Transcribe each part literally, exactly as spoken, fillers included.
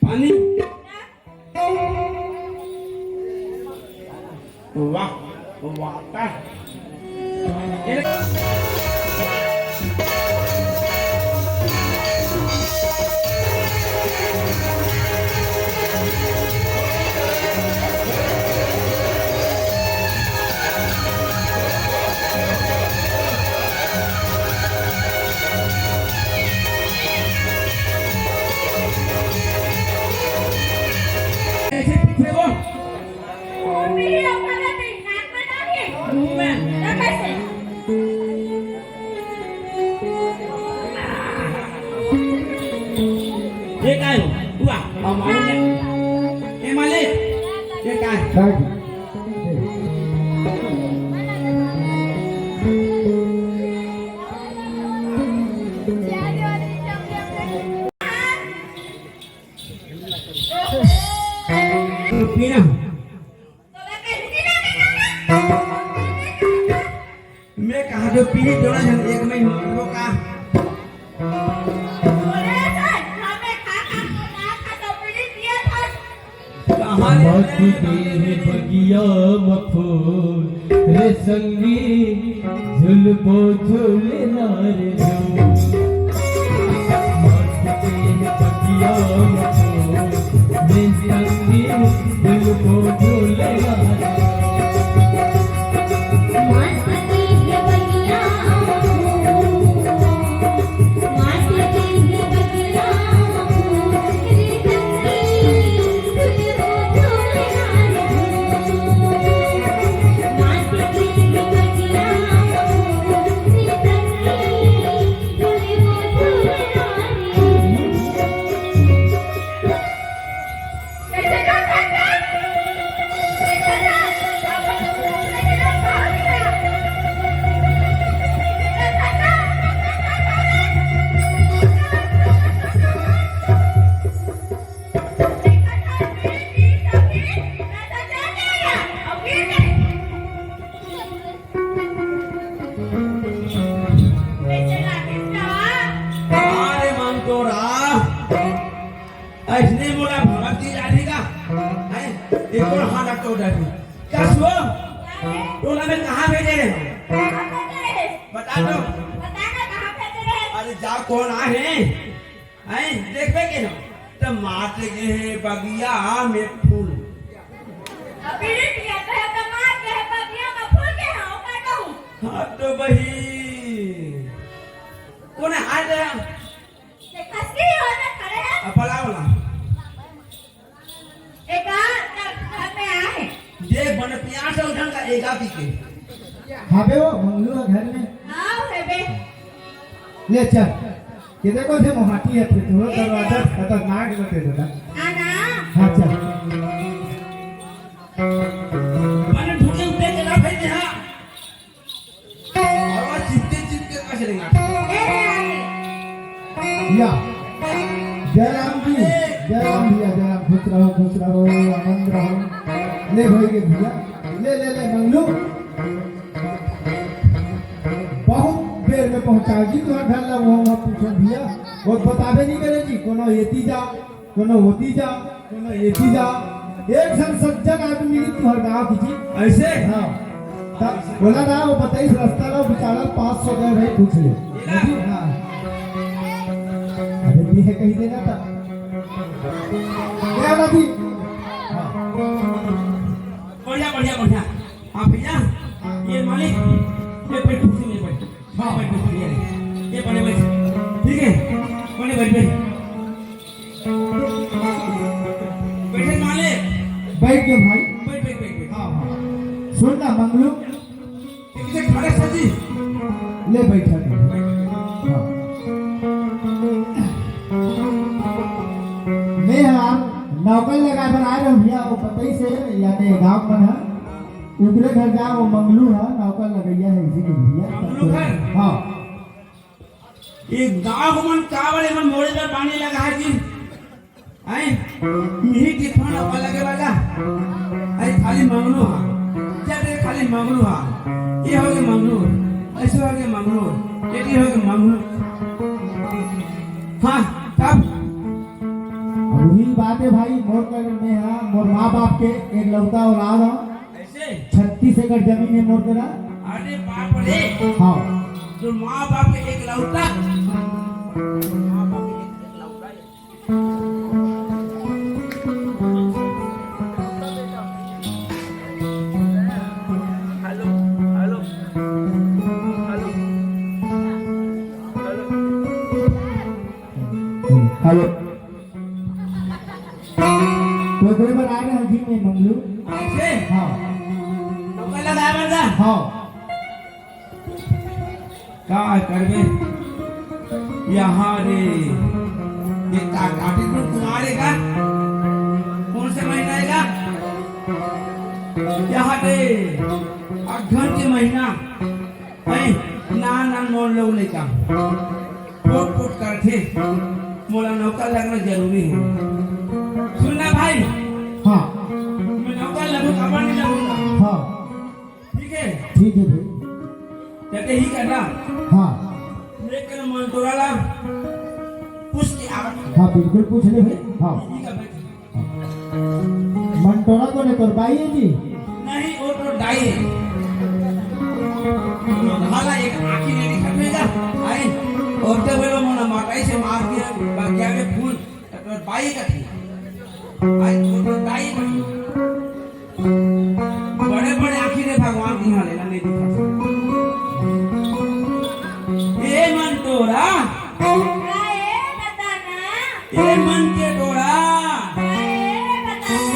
पानी। वाह, वाह, वाह। ऐसे पीछे वो। मुंह में। ये काय हो? हुआ। अब मालिक ने, ए मालिक, ये काय? पीना। मैं कहा तो पी, दोनों जन एक में ही हो का। कहाँ ले मत दे रे बगिया म फूल रे संगी, झुलबो झुलना रे झूल। मत दे रे बगिया म फूल रे संगी, झुलबो झुलना रे झूल। अरे मन तो रहा। अइसने मोला भगत जी जाने का। हैं? एक और हाथ रख के उधर भी। कस वो? टोला में कहाँ भेजे रहे? बता दो। अरे जा, कौन आहे? हैं? देखबे के ना। तो मात गे हे बगिया में फूल। अभी रे पिया कहे तो मात गे हे बगिया में फूल के हाँ, ओकर कहूँ। हाँ तो बही। कौन आहे? ये खस्सी हो ना खड़े हैं। अब बुलाओ ना। एका घर में आहे। देख, बने प्यार से उठन का एका पी के। हाँ बे, वो मंगलू है घर में। हाँ, है बे। ले चल। किधर को थे मोहाटी है, फिर तू दरवाजा खतरनाक लगे बेटा। आना। हाँ, चल। बने ढूंढे उठे के ना भाई, हाँ। आवाज चिपके चिपके का चलेगा? या। जयराम जी, जयराम भैया, जयराम, खुश रहो, खुश रहो, आनंद रहो। ले भाई के भैया, ले, ले, ले, मंगलू। बहुत देर में पहुंचा जी, तुम्हारे घर ला, वो मत पूछो भैया, वो बताबे नहीं करे जी, कोनो एती जा, कोनो ओती जा, कोनो एती जा। एक झन सज्जन आदमी मिली तुहर गाँव के जी। ऐसे? हाँ। त बोला ना, वो बताइस रास्ता ला, बेचारा पाँच सौ गए भाई, पूछ ले। जी, हाँ। अरे, ये है कही देना था। क्या बात ही? हाँ। बढ़िया, बढ़िया, बढ़िया। हाँ भैया, ये मालिक, ये बैठ, कुर्सी में बैठ। हाँ। बैठ, बैठ, बैठ, ये, ये बने बैठ। ठीक है, बने बैठ, बैठ। बैठे मालिक। बैठ गए भाई। बैठ, बैठ, बैठ, बैठ। हाँ, हाँ। सुन ना मंगलू। ठीक है, खड़े सर जी। ले बैठा तू। हाँ। मैं यार नौकर लगा कर आ रहा हूँ भैया, वो पता ही से, यानी गाँव में है। उधरे घर जा, वो मंगलू है, नौकर लगैया है इसी के भैया। मंगलू घर? हाँ। ये गाँव मन काबर एमन मोड़े बर बाने लगा है जी? हैं? मिही टिफन अब लगे वाला। अरे खाली मंगलू हा। जब ये खाली मंगलू हा। ये हो गए मंगलू। ऐसे हो गए मंगलू। ये भी हो गए मंगलू। हाँ, तब? वही बात है भाई, मोर कर में हा, मोर माँ बाप के एकलौता औलाद हा। ऐसे? छत्तीस एकड़ जमीन है मोर करा। अरे बाप रे। हाँ। जो माँ बाप के एकलौता। माँ बाप के एकलौता है। Hello, hello, hello, hello. Hello. तो ओकरे बर आ रहे हैं जी मैं मंगलू। ऐसे? हाँ। तो कल लगा बंदा? हाँ। का करबे? यहाँ रे, ये का काटे को तुम्हारे का? कौन से महीना आएगा? यहाँ रे, अगहन के महीना। हैं, ना, ना, नौ लोग लइका। पोट, पोट करथे। मोला नौकर लगना जरूरी है। सुनना भाई। हाँ। मैं नौकर लगूँ, काबर नहीं लगूँगा। हाँ। ठीक है? ठीक है भाई। कहते ही करना। हाँ। लेकिन मंटोरा ला पूछ के आवत। हाँ, बिल्कुल पूछ ले भाई। हाँ। ठीक है भाई। मंटोरा कोन है, तोर बाई है जी? नहीं, वो तो दाई है। तो भाला एक आँखी नहीं दिखत रहेगा। आई, और तो बोलो मोना माताई से मार दिया, बाकी आगे फूल, तो तोर बाई का थी। आई, वो तो दाई का थी। बड़े बड़े आँखी रे भगवान की, हाँ, लेना नहीं दिखा। ए मंटोरा। का ए बताना? ए मन के टोरा। का ए बताना?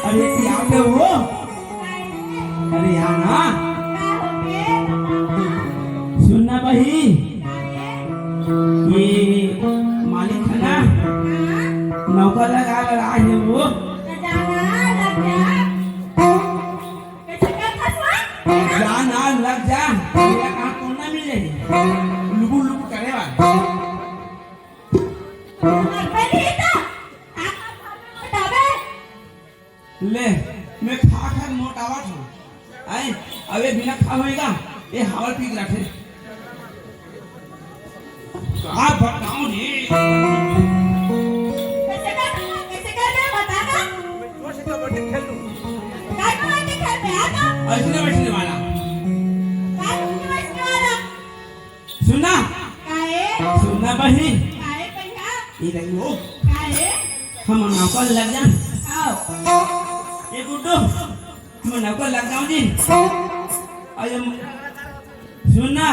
अरे, क्या पे हो? का ए? अरे, यहाँ ना। का हो के बताना? सुनना बही, का ए? ये मालिक है ना, हाँ? नौकर लगा लगा है वो। तो जाना, लग जा। कैसे कर फंसवा? जा ना, लग जा। मेरा काम कौन ना मिले? लुबु लुबु करे वाला। मर पे नहीं तो, आप घर में मोटावे। ले, मैं खा खा मोटावत हूँ। आए, अबे बिना खा होएगा, ये हवा पी के रखे। का बताऊं जी? कैसे कर, कैसे कर मैं बता ना? मैं जोर से कबड्डी खेल लूं। काय कबड्डी खेल पे आ तो? ऐसने वैसने वाला। काय कबड्डी वैसने वाला? सुनना। काहे? सुनना बहिनी। काहे भैया? ये रही हो। काहे? हम नौकर लग जा। आओ। ये गुड्डू। मैं नौकर लग जाऊं जी। अरे म-, सुन ना,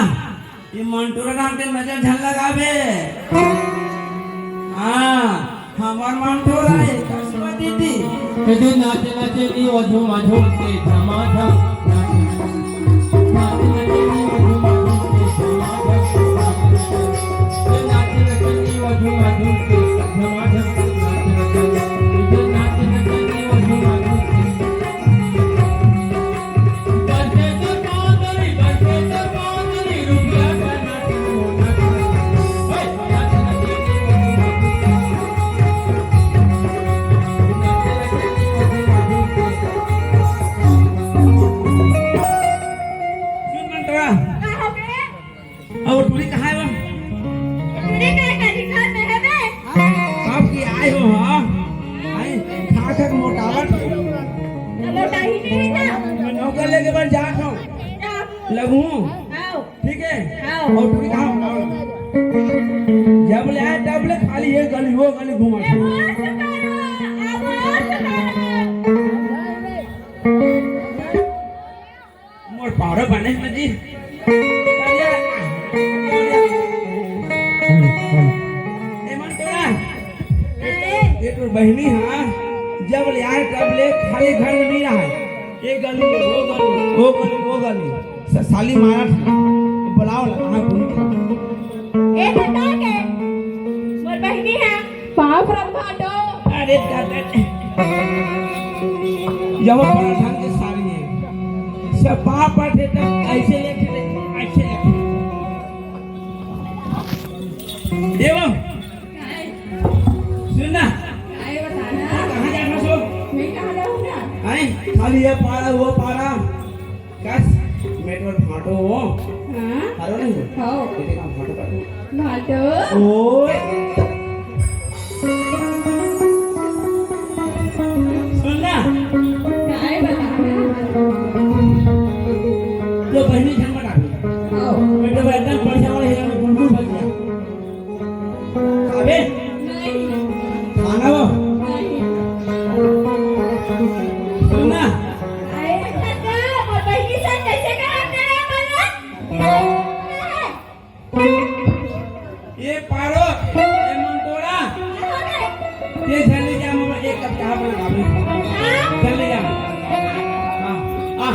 ये मंटोरा नाम के नजर झन लगावे। हाँ, हमार मंटोरा है, कस्बा दीदी। कदे नाचे नाचे नी ओ झूमा झूम के झमाझम। नाचे नाचे नी ओ झूमा झूम के झमाझम। कदे नाचे नाचे नी ओ झूमा झूम के झमाझम। नाचे नाचे नी ओ झूमा झूम के सुन मंटवा। का हो गे? अब टूरी कहाँ है वो? टूरी का करी घर में है बे। बाप की आए हो, हाँ? आए, खा खा के मोटावत। अब मोटा ही नहीं है ना। मैं नौकर लेके बस जात हूँ। जा। लगू। आओ। ठीक है? आओ। और टूरी कहाँ? आओ। जब ले आए, तब ले खाली ये गली, वो गली घूमा। ए, बस करो, अब बस करो। मोर पारो बने न जी। ए मन तोरा, ये तो बहिनी हा, जब ले आए तब ले खाली घर में नहीं रहा। ये गली, वो गली, वो गली, वो गली। स-, साली मारा था। बुलाओ ला, हाँ, बोल। ए, बता के। मोर बहिनी है। बाप रे भाटो। अरे दादा। जब बड़ा ढंग के साली है। सब बाप बैठे तब ऐसे लेके, ऐसे लेके। देवा। सुन ना। काय बताना? कहाँ जाना सो? मैं कहाँ जाऊँगा? हैं? खाली ये पारा, वो पारा। कस, मैं तो भाटो हूँ। हाँ? हारो नहीं हो? हाँ। बेटे का भाटो कर दो। भाटो। ओए। आओ। सुन ना। अरे काका, मोर बहिनी से कैसे करत हे बोला? ये पारो, ये मंटोरा, ये जल्दी जा, मोला एक कप चाय बना दे। जल्दी जा। हाँ, हाँ।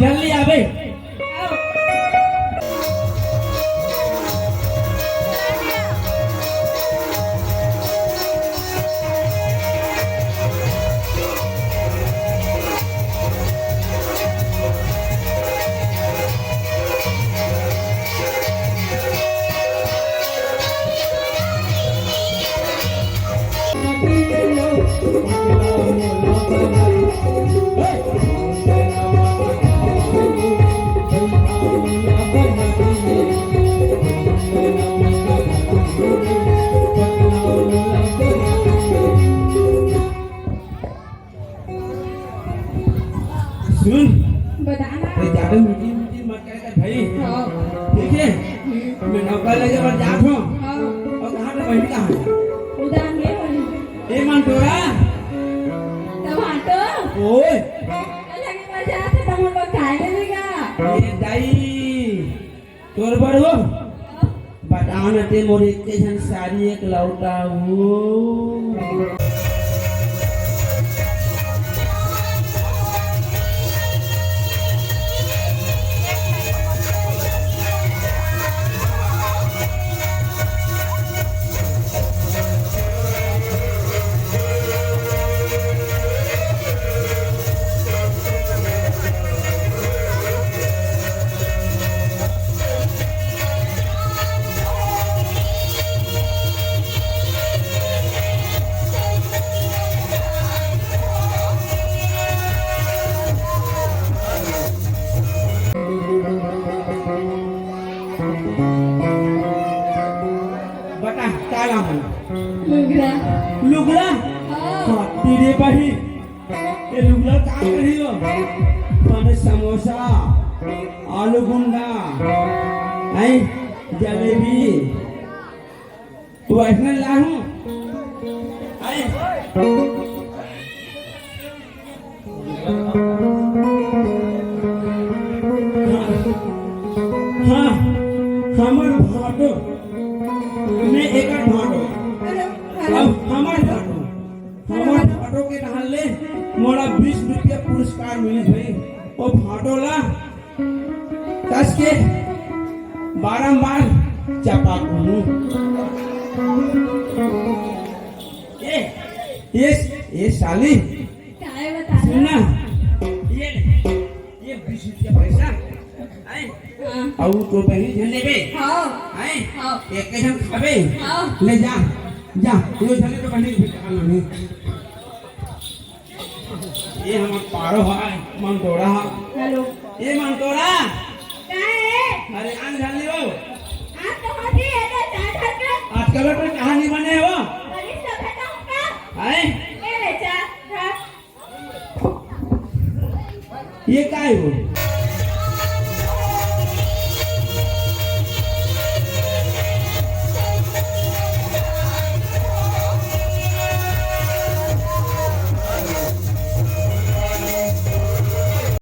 जल्दी आ बे। सुन, बता ना। ये ज्यादा मीठी मीठी मत करे कर भाई। हाँ। ठीक है? हम्म। मैं नौकर लेके बस जात हूँ। हाँ। और कहाँ पे बहिनी कहाँ है? उधर आगे वाली। ए मंटोरा। तब हाँ तो। ओए। लगे बस जाते तब हम लोग खाए लेगा। ये दाई। तोर बर हो? बता न ते मोर एक झन सारी एक लौटा हो। बता, का लाहूं? लुगरा। लुगरा? हाँ। सत्ती रे बही। ये लुगरा का करी हो? माने समोसा, आलू गुंडा, हैं? जलेबी। तू ऐसने लाहूं? हैं? हाँ, हमर भाटो, मैं एकर भाटो। Hello, hello. अब हमर भाटो, हमर भाटो के डहर ले मोला बीस रुपया पुरस्कार मिलिस भाई। ओ भाटो ला कस के बारंबार चपा कूँ। ए, ए, ए साली, काय बता सुन ना, ये, ये बीस रुपया पैसा, हैं? हाँ। अउ तो बहिनी झन लेबे? हाँ। हैं? हाँ। एक झन खाबे? हाँ। ले जा, जा, ये झन तो बहिनी झन खाना नहीं। ये हमर पारो है, मंटोरा है। हेलो। ये मंटोरा। का है? अरे, आन झाली हो। आज तो होती है, तो चार घर का। आज कल तो कहानी बने हो। अरे, सब है तो का? हैं? ये बेचा, हाँ। ये काय हो?